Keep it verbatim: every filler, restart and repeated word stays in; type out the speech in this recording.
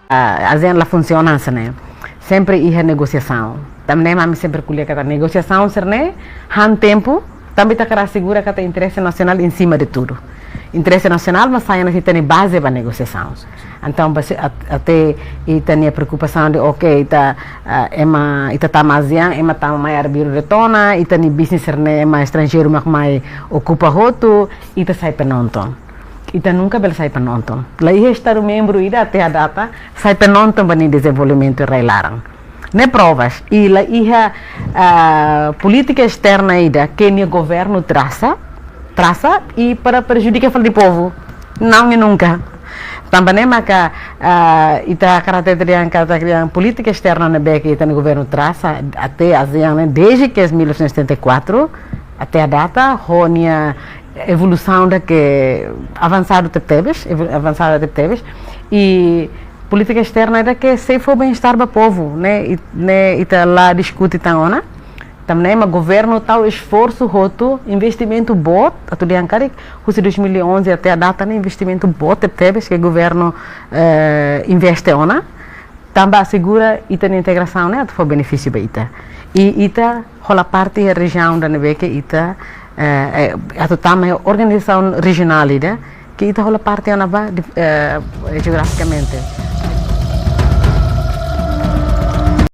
ah, ASEAN la funsiona hanesan ne'e. Sempre iha negosiasaun. Tanba ne'e mak ami sempre ko'alia katak negosiasaun sira-ne'e han tempu, tanba ita hakarak asegura katak interese nasionál em cima de tudo. Interese nasionál mak sai hanesan ita-nia baze ba negosiasaun. Entaun, base at-, até ita-nia preokupasaun de, ok, ita, ah, ema, ita tama ASEAN, ema tama mai arbiru de'it ona, ita-nia bisnis sira-ne'e ema estranjeiru mak mai okupa hotu, ita sai penonton. Ita nunka bele sai penonton. La iha Estadu membru ida até à data sai penonton ba nia dezenvolvimentu rai-laran. Ne'e provas. I la iha, ah, polítika esterna ida ke nia governu trasa, trasa i para prejudika fali povu. Não e nunca. Tanba ne'e maka, ah, ita hakarak hatete dehan katak dehan polítika esterna ne'ebé ke ita-nia governu trasa até ASEAN ne'e, desde ke mil novecentos e setenta e quatro até à data, ho nia evolusaun ida ke avansadu tebetebes, evo-, avansadu tebetebes. I polítika esterna ida ke sei fó bem-estar ba povu, ne'e, i, ne'e ita la diskute tan ona. Tanba ne'e mak governu tau esforsu hotu, investimentu boot, atu dehan karik, husi dois mil e onze até à data ne'e investimentu boot tebetebes ke governu, eh, investe ona. Tanba asegura ita-nia integrasaun ne'e atu fó benefísiu ba ita. I ita hola parte iha rejiaun ida ne'ebé ke ita, eh, eh, atu tama iha organizasaun rejionál ida ke ita hola parte ona ba, di-, eh, jeografikamente.